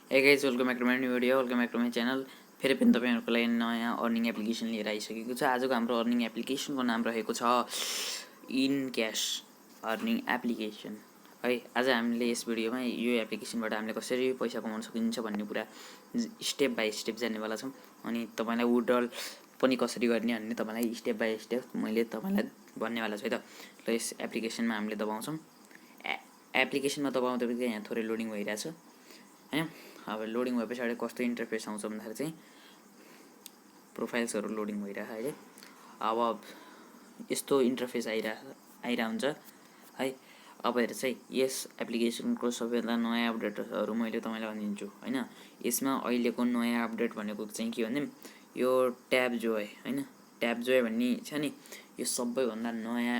Hey guys, welcome back to my new video, welcome back to my channel. फेरि पनि तपाईहरुको लागि नयाँ अर्निङ एप्लिकेसन लिएर आइसकेको छ। आजको हाम्रो अर्निङ एप्लिकेसनको नाम रहेको छ इन क्याश अर्निङ एप्लिकेसन। है आज हामीले यस भिडियोमा यो एप्लिकेसनबाट हामीले कसरी पैसा कमाउन सकिन्छ भन्ने कुरा स्टेप बाइ स्टेप जान्नेवाला छौं। अनि तपाईलाई विथड्रल पनि कसरी गर्ने भन्ने तपाईलाई स्टेप बाइ स्टेप मैले तपाईलाई भन्नेवाला छु है त। ल यस एप्लिकेसनमा हामीले दबाउँछौं। एप्लिकेसनमा दबाउँदाबित्तिकै यहाँ थोरै लोडिङ भइरहेछ हैन। अब लोडिङ भएपछि कस्तो इन्टरफेस आउँछ भन्दाखेरि चाहिँ प्रोफाइल्सहरु लोडिङ भइरहेछ अहिले। अब यस्तो इन्टरफेस आइरा हुन्छ है। अब हेर चाहिँ यस एप्लिकेसनको सबैभन्दा नयाँ अपडेटहरु मैले तपाईलाई भनिदिन्छु हैन। यसमा अहिलेको नयाँ अपडेट भनेको चाहिँ के भन्दिम यो ट्याब जोय हैन। ट्याब जोय भन्ने छ नि यो सबैभन्दा नयाँ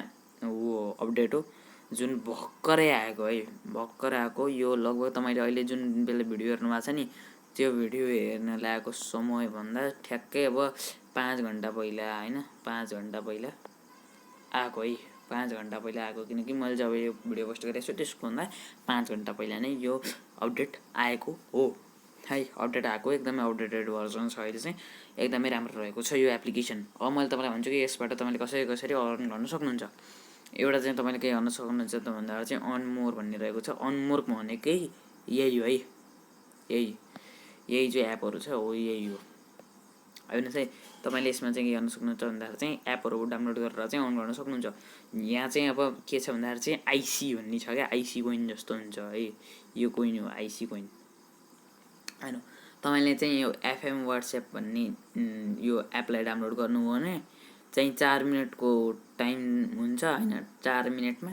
अपडेट हो जुन भर्खरै आएको है। भर्खरै आएको यो लगभग तपाईले अहिले जुन बेला भिडियो हेर्नु भएको छ नि त्यो भिडियो हेर्न लागेको समय भन्दा ठ्याक्कै अब 5 घण्टा पहिला हैन। 5 घण्टा पहिला आएको है। 5 घण्टा पहिला आएको किनकि मैले जब यो भिडियो पोस्ट गरेको छु त्यसको भन्दा 5 घण्टा पहिला नै यो अपडेट आएको हो है। अपडेट आएको एकदमै अपडेटेड भर्जन छ अहिले चाहिँ एकदमै राम्रो रहेको छ यो एप्लिकेसन। अब मैले तपाईलाई भन्छु कि यसबाट तपाईले कसरी अर्न गर्न सक्नुहुन्छ। एउटा चाहिँ तपाईले के गर्न सक्नुहुन्छ त भन्दा चाहिँ अन मोर भन्ने रहेको छ। अन मोर भनेकै यही हो है। यही जो एपहरु छ हो यही हो। हैन चाहिँ तपाईले यसमा चाहिँ के गर्न सक्नुहुन्छ भन्दाखेरि चाहिँ एपहरु डाउनलोड गरेर चाहिँ अन गर्न सक्नुहुन्छ। यहाँ चाहिँ अब के छ भन्दाखेरि चाहिँ आईसी भन्ने छ के आईसी कोइन जस्तो हुन्छ है। यो कोइन हो आईसी कोइन हैन। तपाईले चाहिँ यो एफएम व्हाट्सएप भन्ने यो एपलाई डाउनलोड गर्नु हो भने चाहिँ 4 मिनेटको टाइम हुन्छ हैन। 4 मिनेटमा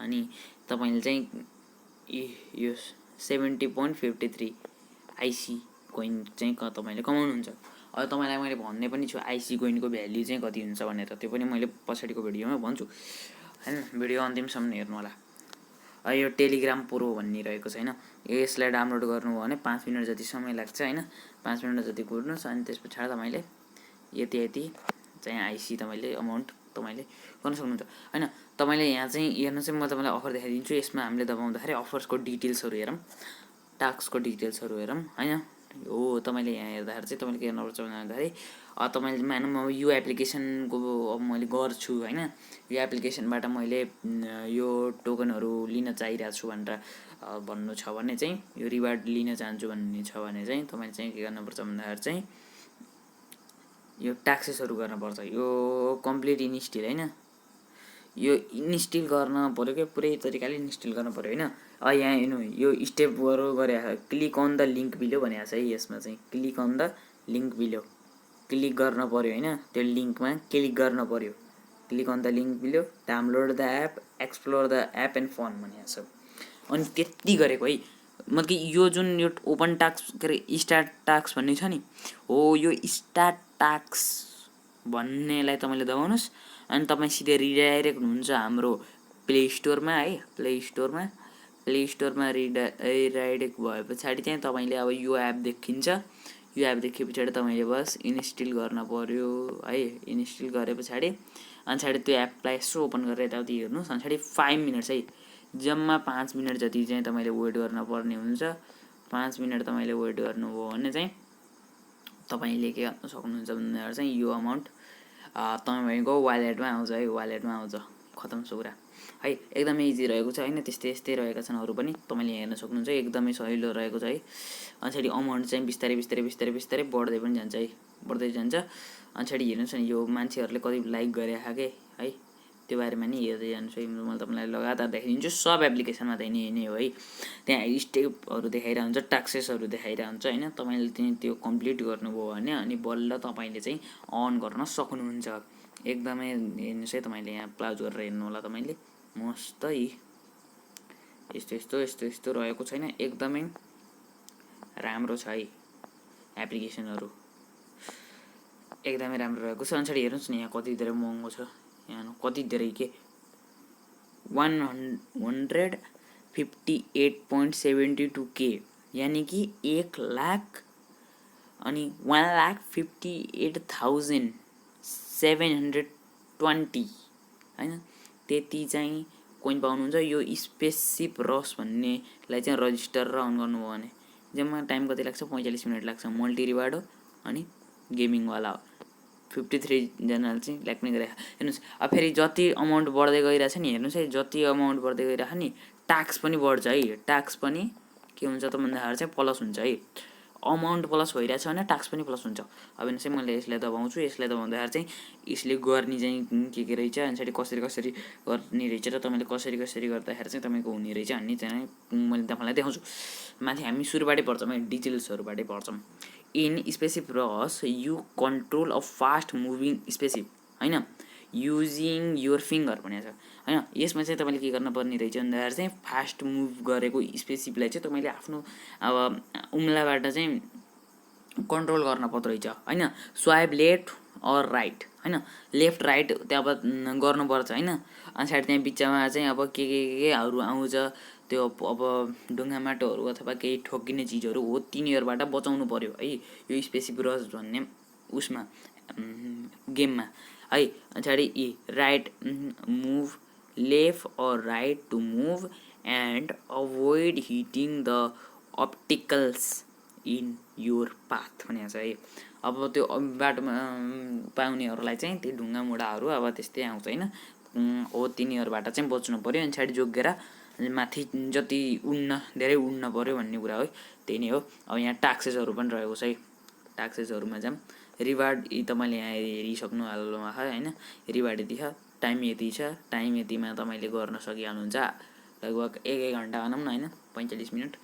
अनि तपाईले चाहिँ यो 70.53 आईसी कोइन चाहिँ तपाईले कमाउनुहुन्छ। अब तपाईलाई मैले भन्ने पनि छु आईसी कोइनको भ्यालु चाहिँ कति हुन्छ भनेर त्यो पनि मैले पछाडीको भिडियोमा भन्छु हैन। भिडियो अन्तिमसम्म हेर्नु होला। यो टेलिग्राम प्रो भन्ने रहेको छ हैन। यसलाई डाउनलोड गर्नु हो भने 5 मिनेट जति समय लाग्छ हैन। 5 मिनेट जति कुर्नुस् अनि त्यसपछि तपाईले यति चाहिँ आईसी तपाईले अमाउन्ट तपाईले गर्न सक्नुहुन्छ हैन। तपाईले यहाँ चाहिँ हेर्नु चाहिँ म तपाईलाई अफर देखाइदिन्छु। यसमा हामीले दबाउँदाखेरि अफर्सको डिटेल्सहरु हेरौं टास्कको डिटेल्सहरु हेरौं हैन। हो तपाईले यहाँ हेर्दाखेरि चाहिँ तपाईले के गर्नुपर्छ भन्दाखेरि तपाईले मानौं म यो एप्लिकेसनको अब मैले गर्छु हैन। यो एप्लिकेसनबाट मैले यो टोकनहरु लिन चाहिरहेको छु भनेर भन्नु छ भने चाहिँ यो रिवार्ड लिन चाहन्छु भन्ने छ भने चाहिँ तपाईले चाहिँ के गर्नुपर्छ भन्दाखेरि चाहिँ यो ट्याक्सेसहरु गर्न पर्छ। यो कम्प्लिट इन्स्टल हैन। यो इन्स्टल गर्न पर्यो के पुरै तरिकाले इन्स्टल गर्न पर्यो हैन। यहाँ हेर्नु यो स्टेपहरु गरे click on the link below भनेको छ है। यसमा चाहिँ click on the link below click गर्न पर्यो हैन। त्यो लिंकमा क्लिक गर्न पर्यो। Click on the link below download the app explore the app and fun भनेको छ। अनि त्यति गरेको है। मतलब यो जुन यो ओपन टास्क गरे स्टार्ट टास्क भन्ने छ नि हो यो स्टार्ट टास्क भन्नेलाई तपाईले दबाउनुस् अनि तपाई सिधै रिडाइरेक्ट हुन्छ हाम्रो प्ले स्टोरमा है। प्ले स्टोरमा रिडाइरेक्ट भएपछि चाहिँ तपाईले अब यो एप देखिन्छ। यो एप देखिएपछि तपाईले बस इन्स्टल गर्न पर्यो है। इन्स्टल गरेपछि अनि त्यो एपलाई यसो ओपन गरेर यताउति हेर्नुस् अनि 5 मिनेट्स है। जम्मा 5 मिनेट जति चाहिँ तपाईले वेट गर्न पर्ने हुन्छ। 5 मिनेट तपाईले वेट गर्नुभयो भने चाहिँ तपाईले के गर्न सक्नुहुन्छ भन्दा चाहिँ यो अमाउन्ट तपाईको वालेटमा आउँछ है। वालेटमा आउँछ खतम छ कुरा है। एकदमै इजी रहेको छ हैन। त्यस्तै रहेका छन् अरु पनि तपाईले हेर्न सक्नुहुन्छ। एकदमै सजिलो रहेको छ है। अनि अमाउन्ट चाहिँ बिस्तारै बढ्दै पनि जान्छ है। बढ्दै जान्छ। अनि हेर्नुस् न यो मान्छेहरुले कति लाइक गरेका के है त्यो बारेमा नि हेर्दै जानुस् है। म तपाईलाई लगातार देखाइदिन्छु। सब एप्लिकेसनमा त नै हो है। त्यहाँ स्टेपहरु देखाइरा हुन्छ ट्याक्सेसहरु देखाइरा हुन्छ हैन। तपाईले चाहिँ त्यो कम्प्लिट गर्नुभयो भने अनि बल्ल तपाईले चाहिँ अन गर्न सक्नुहुन्छ। एकदमै हेर्नुस् है। तपाईले यहाँ क्लाउज गरेर हेर्नु होला तपाईले मस्त है। यस्तो रहेको छैन। एकदमै राम्रो छ है एप्लिकेसनहरु एकदमै राम्रो रहेको छ। अनि हेर्नुस् न यहाँ कति धेरै महँगो छ। यहाँ कति धेरै के 158.72k यानी कि 1 लाख अनि 1,58,720 हैन। त्यति चाहिँ कोइन पाउनुहुन्छ। यो स्पेसशिप रस भन्नेलाई चाहिँ रजिस्टर र अन गर्नुभयो भने जम्मा टाइम कति लाग्छ 45 मिनट लाग्छ। मल्टी रिवार्ड हो अनि गेमिङवाला हो। 53 जनाले चाहिँ लाइक पनि गरे। हेर्नुहोस् अब फेरि जति अमाउन्ट बढ्दै गइरहेछ नि, हेर्नुहोस् है, जति अमाउन्ट बढ्दै गइरहेछ नि ट्याक्स पनि बढ्छ है। ट्याक्स पनि के हुन्छ त भन्दाखेरि चाहिँ प्लस हुन्छ है। अमाउन्ट प्लस भइरहेछ भने ट्याक्स पनि प्लस हुन्छ। अब हेर्नुहोस् है, मैले यसलाई दबाउँछु, यसलाई दबाउँदाखेरि चाहिँ यसले गर्ने चाहिँ के रहेछ, अनि कसरी कसरी गर्ने रहेछ र तपाईँले कसरी कसरी गर्दाखेरि चाहिँ तपाईँको हुने रहेछ भन्ने चाहिँ मैले तपाईँलाई देखाउँछु। माथि हामी सुरुबाटै पढ्छौँ है, डिटेल्सहरूबाटै पढ्छौँ। इन स्पेसिफ रस you control a fast moving स्पेसिफ होइन युजिङ योर फिङ्गर भनेको छ होइन। यसमा चाहिँ तपाईँले के गर्नुपर्ने रहेछ भन्दाखेरि चाहिँ फास्ट मुभ गरेको स्पेसिफलाई चाहिँ तपाईँले आफ्नो अब उम्लाबाट चाहिँ कन्ट्रोल गर्न पर्दो रहेछ होइन। स्वाइप लेफ्ट अर राइट होइन, लेफ्ट राइट त्यहाँ अब गर्नुपर्छ होइन। अनि साइड त्यहाँ बिचमा चाहिँ अब केहरू आउँछ, त्यो अब ढुङ्गा माटोहरू अथवा केही ठोकिने चिजहरू हो, तिनीहरूबाट बचाउनु पऱ्यो है यो स्पेसिफिक रस भन्ने उसमा गेममा है। पछाडि right move left or right to move and avoid hitting the obstacles in your path भनेको छ है। अब त्यो बाटोमा पाउनेहरूलाई चाहिँ त्यो ढुङ्गा मुढाहरू अब त्यस्तै आउँछ होइन, हो तिनीहरूबाट चाहिँ बच्नु पऱ्यो। अनि साइड जोगेर माथि जति उड्न धेरै उड्न पऱ्यो भन्ने कुरा हो, त्यही नै हो। अब यहाँ ट्याक्सेसहरू पनि रहेको छ है। ट्याक्सेसहरूमा चाहिँ रिवार्ड तपाईँले यहाँ हेरिसक्नु हाल्नुमा होइन, रिवार्ड यति छ, टाइम यति छ, टाइम यतिमा तपाईँले गर्न सकिहाल्नुहुन्छ। लगभग एक घन्टा भनौँ न होइन, 45 मिनट।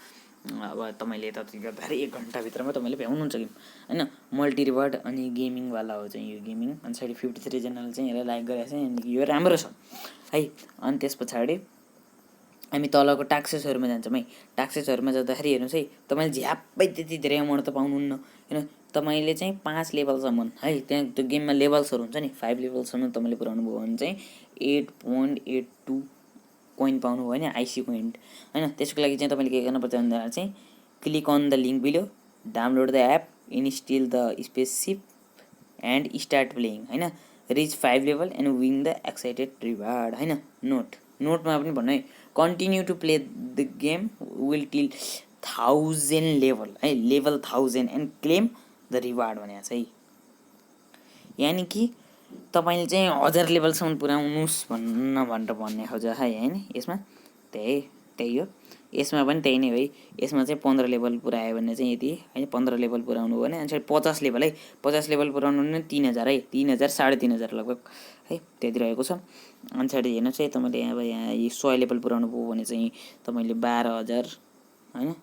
अब तपाईँले यताउति गर्दाखेरि 1 घन्टाभित्रमा तपाईँले भ्याउनुहुन्छ गेम होइन। मल्टी रिवार्ड अनि गेमिङवाला हो चाहिँ यो गेमिङ। अनि साइड 53 जनाले चाहिँ यसलाई लाइक गरेको छ, यो राम्रो छ है। अनि त्यस पछाडि हामी तलको ट्याक्सेसहरूमा जान्छौँ है। ट्याक्सेसहरूमा जाँदाखेरि हेर्नुहोस् है, तपाईँले झ्याप्पै त्यति धेरै अमाउन्ट त पाउनुहुन्न होइन। तपाईँले चाहिँ 5 लेभलसम्म है, त्यहाँ त्यो गेममा लेभल्सहरू हुन्छ नि, 5 लेभलसम्म तपाईँले पुऱ्याउनु भयो भने चाहिँ 8.82 कोइन पाउनुभयो भने आइसी कोइन होइन। त्यसको लागि चाहिँ तपाईँले के गर्नुपर्छ भन्दाखेरि चाहिँ click on the link below, download the app, install the स्पेसिफ एन्ड स्टार्ट प्लेइङ होइन। Reach 5 level and win the excited reward होइन। नोटमा पनि भन्नु है, continue to play the game will till 1000 level है, level 1000 and claim the reward भनेको छ है। यानि कि तपाईँले चाहिँ 1000 लेभलसम्म पुऱ्याउनुहोस् भनेर भन्ने खोज है होइन। यसमा त्यही हो, यसमा पनि त्यही नै हो है। यसमा चाहिँ 15 लेभल पुऱ्यायो भने चाहिँ यति होइन, 15 लेभल पुऱ्याउनु हो भने। अनि 50 लेभल है, 50 लेभल पुऱ्याउनु भने 3000 है, 3000 3500 लगभग है, त्यति रहेको छ। अनि साइड हेर्नुहोस् है, तपाईँले अब यहाँ 100 लेभल पुऱ्याउनु भयो भने चाहिँ तपाईँले 12000 होइन।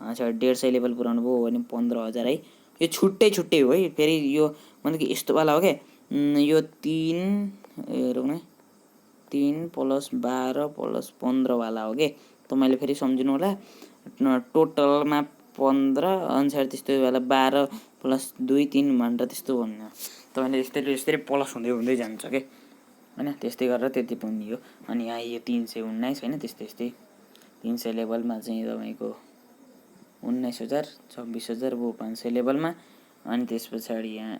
अनि साइड 150 लेभल पुऱ्याउनु भयो भने 15000 है। यो छुट्टै छुट्टै हो है। फेरि यो मतलब कि यस्तोवाला हो क्या, यो 3 हेरौँ न, 3 + 12 + 15 वाला हो कि। तपाईँले फेरि सम्झिनु होला, टोटलमा 15 अनुसार त्यस्तो वाला 12 + 2 3 भनेर त्यस्तो भन्नु। तपाईँले यस्तै प्लस हुँदै हुँदै जान्छ कि होइन। त्यस्तै गरेर त्यति पुग्ने हो। अनि यहाँ यो 319 होइन, त्यस्तै 300 लेभलमा चाहिँ तपाईँको 19000 26000 भयो 500 लेभलमा। अनि त्यस पछाडि यहाँ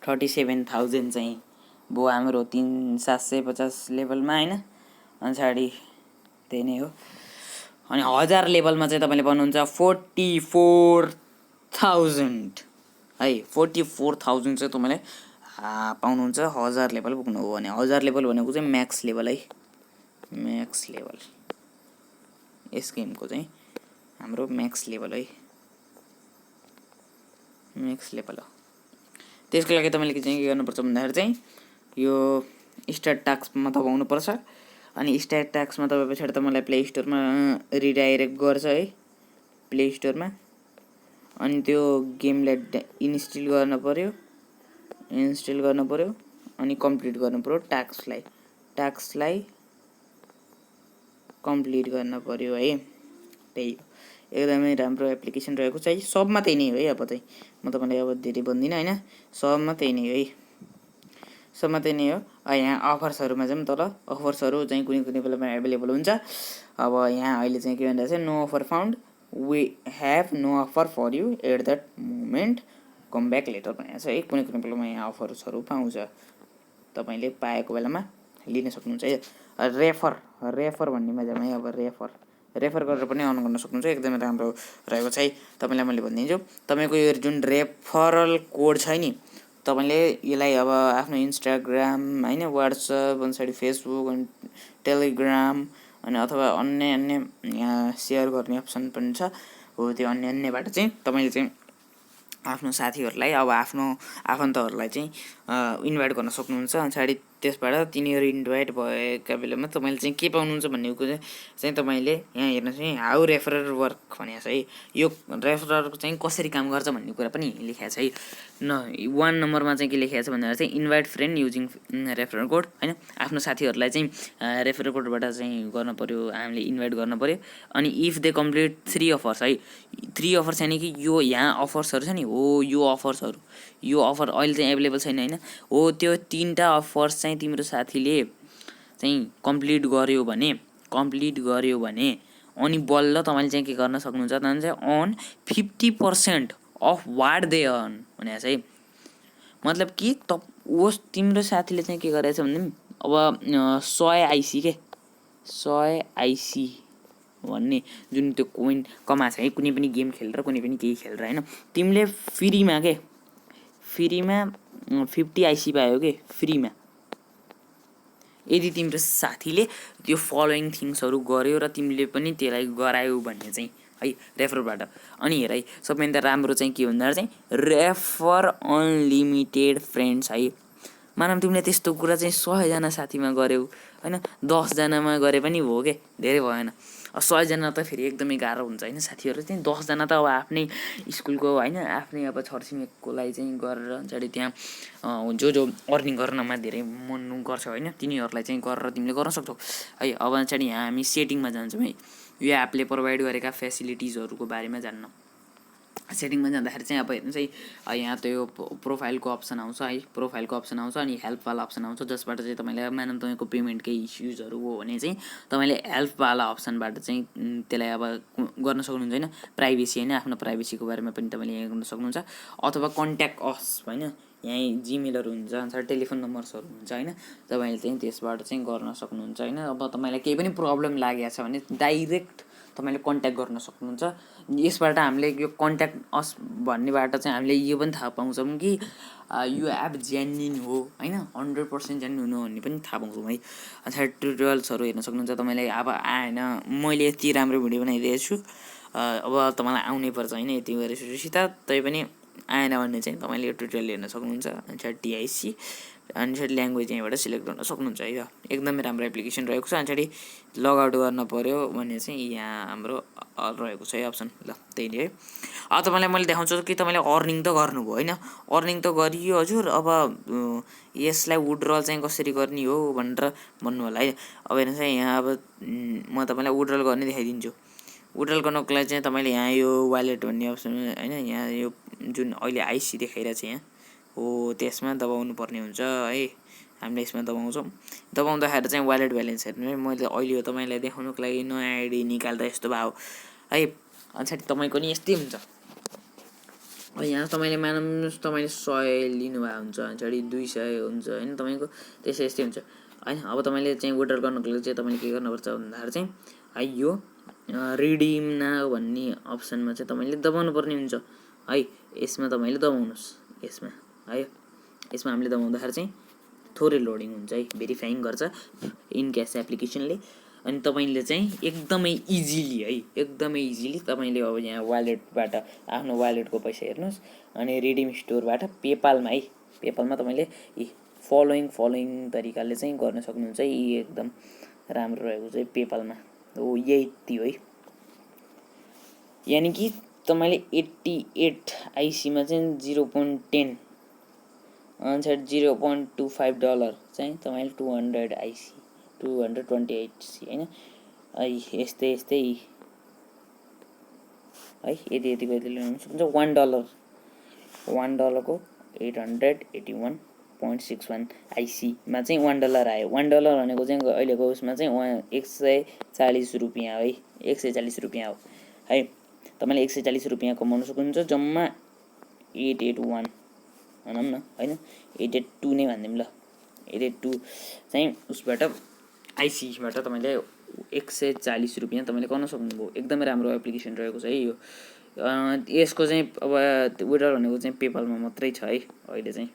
37000 चाहिँ भयो हाम्रो 750 लेभलमा होइन। अनि पछाडि त्यही नै हो। अनि 1000 लेभलमा चाहिँ तपाईँले पाउनुहुन्छ 44000 है। 44000 चाहिँ तपाईँले पाउनुहुन्छ 1000 लेभल पुग्नु हो भने। 1000 लेभल भनेको चाहिँ म्याक्स लेभल है, म्याक्स लेभल यस गेमको चाहिँ हाम्रो म्याक्स लेभल है, म्याक्स लेभल हो। त्यसको लागि तपाईँले चाहिँ के गर्नुपर्छ भन्दाखेरि चाहिँ यो स्टार्ट टास्कमा दबाउनुपर्छ। अनि स्टार्ट टास्कमा दबाए पछाडि तपाईँलाई प्ले स्टोरमा रिडाइरेक्ट गर्छ है, प्ले स्टोरमा। अनि त्यो गेमलाई इन्स्टल गर्न पऱ्यो, अनि कम्प्लिट गर्नु पऱ्यो। टास्कलाई कम्प्लिट गर्न पऱ्यो है। त्यही हो, एकदमै राम्रो एप्लिकेसन रहेको छ है। सबमा त्यही नै हो है। अब चाहिँ म तपाईँलाई अब धेरै भन्दिनँ होइन, सबमा त्यही नै हो है, सबमा त्यही नै हो। यहाँ अफर्सहरूमा चाहिँ तल अफर्सहरू चाहिँ कुनै बेलामा एभाइलेबल हुन्छ। अब यहाँ अहिले चाहिँ के भनिरहेको छ, no offer found, we have no offer for you at that moment, come back later भनेको छ है। कुनै बेलामा यहाँ अफर्सहरू पाउँछ, तपाईँले पाएको बेलामा लिन सक्नुहुन्छ है। रेफर भन्ने मजामा है। अब रेफर गरेर पनि अर्न गर्न सक्नुहुन्छ, एकदमै राम्रो रहेको छ है। तपाईँलाई मैले भनिदिन्छु, तपाईँको यो जुन रेफरल कोड छ नि, तपाईँले यसलाई अब आफ्नो इन्स्टाग्राम होइन, वाट्सएप, अनि फेसबुक, अनि टेलिग्राम, अनि अथवा अन्य सेयर गर्ने अप्सन पनि छ हो। त्यो अन्यबाट चाहिँ तपाईँले चाहिँ आफ्नो साथीहरूलाई, अब आफ्नो आफन्तहरूलाई चाहिँ इन्भाइट गर्न सक्नुहुन्छ। पछाडि त्यसबाट तिनीहरू इन्भाइट भएका बेलामा तपाईँले चाहिँ के पाउनुहुन्छ भन्ने कुरा चाहिँ तपाईँले यहाँ हेर्नुहोस् है, हाउ रेफरल वर्क भनेको छ है। यो रेफरल चाहिँ कसरी काम गर्छ भन्ने कुरा पनि लेखेको छ है। 1 नम्बरमा चाहिँ के लेखेको छ भन्दा चाहिँ invite friend using referral code होइन। आफ्नो साथीहरूलाई चाहिँ रेफरल कोडबाट चाहिँ गर्न पऱ्यो, हामीले इन्भाइट गर्न पऱ्यो। अनि इफ दे कम्प्लिट 3 अफर्स है, 3 अफर्स यानि कि यो यहाँ अफर्सहरू छ नि हो, यो अफर अहिले चाहिँ एभाइलेबल छैन होइन हो। त्यो 3टा अफर्स चाहिँ तिम्रो साथीले चाहिँ कम्प्लिट गर्यो भने अनि बल्ल तपाईँले चाहिँ के गर्न सक्नुहुन्छ त चाहिँ on 50% off what they earn भनेको छ है। मतलब कि तिम्रो साथीले चाहिँ के गरेछ भने अब 100 आइसी भन्ने जुन त्यो कोइन कमाएको छ है, कुनै पनि गेम खेलेर, कुनै पनि केही खेलेर होइन, तिमीले फ्रीमा 50 आइसी पायो के फ्रीमा, यदि तिम्रो साथीले त्यो फलोइङ थिङ्सहरू गर्यो र तिमीले पनि त्यसलाई गरायौ भने चाहिँ है रेफरबाट। अनि हेर है, सबैभन्दा राम्रो चाहिँ के भन्दा चाहिँ रेफर अनलिमिटेड फ्रेन्ड्स है। मानव तिमीले त्यस्तो कुरा चाहिँ 100जना साथीमा गर्यौ होइन, 10जनामा गरे पनि हो के, धेरै भएन। 100जना त फेरि एकदमै गाह्रो हुन्छ होइन साथीहरू चाहिँ। 10जना त अब आफ्नै स्कुलको होइन, आफ्नै अब छरछिमेककोलाई चाहिँ गरेर पछाडि त्यहाँ जो अर्निङ गर्नमा धेरै मन गर्छ होइन, तिनीहरूलाई चाहिँ गरेर तिमीले गर्न सक्छौ है। अब पछाडि यहाँ हामी सेटिङमा जान्छौँ है, यो एपले प्रोभाइड गरेका फेसिलिटिजहरूको बारेमा जान्न। सेटिङमा जाँदाखेरि चाहिँ अब हेर्नुहोस् है, यहाँ त यो प्रोफाइलको अप्सन आउँछ है, अनि हेल्पवाला अप्सन आउँछ, जसबाट चाहिँ तपाईँलाई मानव तपाईँको पेमेन्टकै इस्युजहरू हो भने चाहिँ तपाईँले हेल्पवाला अप्सनबाट चाहिँ त्यसलाई अब गर्न सक्नुहुन्छ होइन। प्राइभेसी होइन, आफ्नो प्राइभेसीको बारेमा पनि तपाईँले यहाँ गर्न सक्नुहुन्छ। अथवा कन्ट्याक्ट अस होइन, यहीँ जिमेलहरू हुन्छ, टेलिफोन नम्बर्सहरू हुन्छ होइन, तपाईँले चाहिँ त्यसबाट चाहिँ गर्न सक्नुहुन्छ होइन। अब तपाईँलाई केही पनि प्रब्लम लागेको छ भने डाइरेक्ट तपाईँले कन्ट्याक्ट गर्न सक्नुहुन्छ। यसबाट हामीले यो कन्ट्याक्ट अस भन्नेबाट चाहिँ हामीले यो पनि थाहा पाउँछौँ कि यो एप जेन्युन हो होइन, 100% जेन्युन हो भन्ने पनि थाहा पाउँछौँ है। अच्छा, ट्युटोरियल्सहरू हेर्न सक्नुहुन्छ तपाईँले। अब आएन, मैले यति राम्रो भिडियो बनाइदिएको छु, अब तपाईँलाई आउनै पर्छ होइन, यति गरेपछि त तैपनि आएन भने चाहिँ तपाईँले यो ट्युटोरियल हेर्न सक्नुहुन्छ। अच्छा, टिआइसी अनि ल्याङ्ग्वेज यहीँबाट सिलेक्ट गर्न सक्नुहुन्छ है। एकदमै राम्रो एप्लिकेसन रहेको छ। अनि लगआउट गर्न पऱ्यो भने चाहिँ यहाँ हाम्रो रहेको छ है अप्सन, ल त्यही नै है। अब तपाईँलाई मैले देखाउँछु कि तपाईँले अर्निङ त गर्नुभयो होइन, अर्निङ त गरियो हजुर, अब यसलाई विड्रल चाहिँ कसरी गर्ने हो भनेर भन्नु होला है। अब हेर्नुहोस् है, यहाँ अब म तपाईँलाई विड्रल गर्ने देखाइदिन्छु। विड्रल गर्नको लागि चाहिँ तपाईँले यहाँ यो वालेट भन्ने अप्सन होइन, यहाँ यो जुन अहिले आइसी देखाइरहेको छ यहाँ हो, त्यसमा दबाउनु पर्ने हुन्छ है। हामीले यसमा दबाउँदाखेरि चाहिँ वालेट ब्यालेन्स हेर्नु है। मैले अहिले यो तपाईँलाई देखाउनुको लागि नयाँ आइडी निकाल्दा यस्तो भयो है। पछाडि तपाईँको नि यस्तै हुन्छ। यहाँ तपाईँले मान्नुहोस् तपाईँले 100 लिनुभएको हुन्छ, पछाडि 200 हुन्छ होइन, तपाईँको यस्तै हुन्छ होइन। अब तपाईँले चाहिँ विड्रल गर्नको लागि चाहिँ तपाईँले के गर्नुपर्छ भन्दाखेरि चाहिँ यो रिडिम नाउ भन्ने अप्सनमा चाहिँ तपाईँले दबाउनु पर्ने हुन्छ है। यसमा तपाईँले दबाउनुहोस्, यसमा है, यसमा हामीले दबाउँदाखेरि चाहिँ थोरै लोडिङ हुन्छ है, भेरिफाइङ गर्छ इनक्यास एप्लिकेसनले। अनि तपाईँले चाहिँ एकदमै इजिली तपाईँले अब यहाँ वालेटबाट आफ्नो वालेटको पैसा हेर्नुहोस्, अनि रिडिम स्टोरबाट पेपालमा है, पेपालमा तपाईँले फलोइङ तरिकाले चाहिँ गर्न सक्नुहुन्छ है। यी एकदम राम्रो रहेको चाहिँ पेपालमा हो, यति हो है। यानि कि तपाईँले 88 आइसीमा चाहिँ 0.10 अनि $0.25 चाहिँ तपाईँले 200 आइसी 228 होइन, यस्तै है, यति ल्याउनु सक्नुहुन्छ। $1 को 881.61 आइसीमा चाहिँ $1 आयो। $1 भनेको चाहिँ अहिलेको उसमा चाहिँ 140 रुपियाँ है, 140 रुपियाँ हो है। तपाईँले 140 रुपियाँ कमाउन सक्नुहुन्छ। जम्मा 881 भनौँ न होइन, 882 नै भनिदिउँ ल, एडिट टु चाहिँ उसबाट आइसीबाट तपाईँले 140 रुपियाँ तपाईँले गर्न सक्नुभयो। एकदमै राम्रो एप्लिकेसन रहेको छ है यो। यसको चाहिँ अब विड्रल भनेको चाहिँ पेपालमा मात्रै छ है अहिले चाहिँ,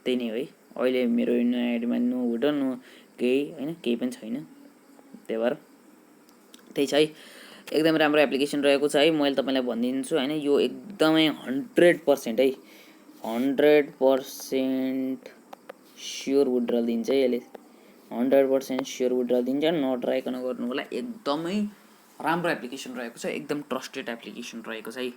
त्यही नै हो है। अहिले मेरो नयाँ आइडीमा नो विड्रल नो केही होइन, केही पनि छैन, त्यही भएर त्यही छ है। एकदमै राम्रो एप्लिकेसन रहेको छ है, मैले तपाईँलाई भनिदिन्छु होइन। यो एकदमै 100% है, 100% स्योर विड्रल दिन्छ है यसले, 100% स्योर विड्रल दिन्छ। नट्राइकन गर्नु होला, एकदमै राम्रो एप्लिकेसन रहेको छ, एकदम ट्रस्टेड एप्लिकेसन रहेको छ है।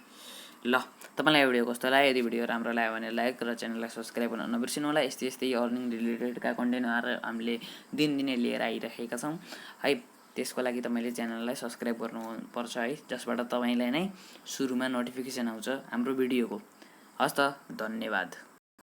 ल तपाईँलाई यो भिडियो कस्तो लाग्यो? यदि भिडियो राम्रो लाग्यो भने लाइक र च्यानललाई सब्सक्राइब गर्न नबिर्सिनु होला। यस्तै यस्तै अर्निङ रिलेटेडका कन्टेन्टहरू हामीले दिनदिनै लिएर आइरहेका छौँ है। त्यसको लागि तपाईँले च्यानललाई सब्सक्राइब गर्नुपर्छ है, जसबाट तपाईँलाई नै सुरुमा नोटिफिकेसन आउँछ हाम्रो भिडियोको। हस् त, धन्यवाद।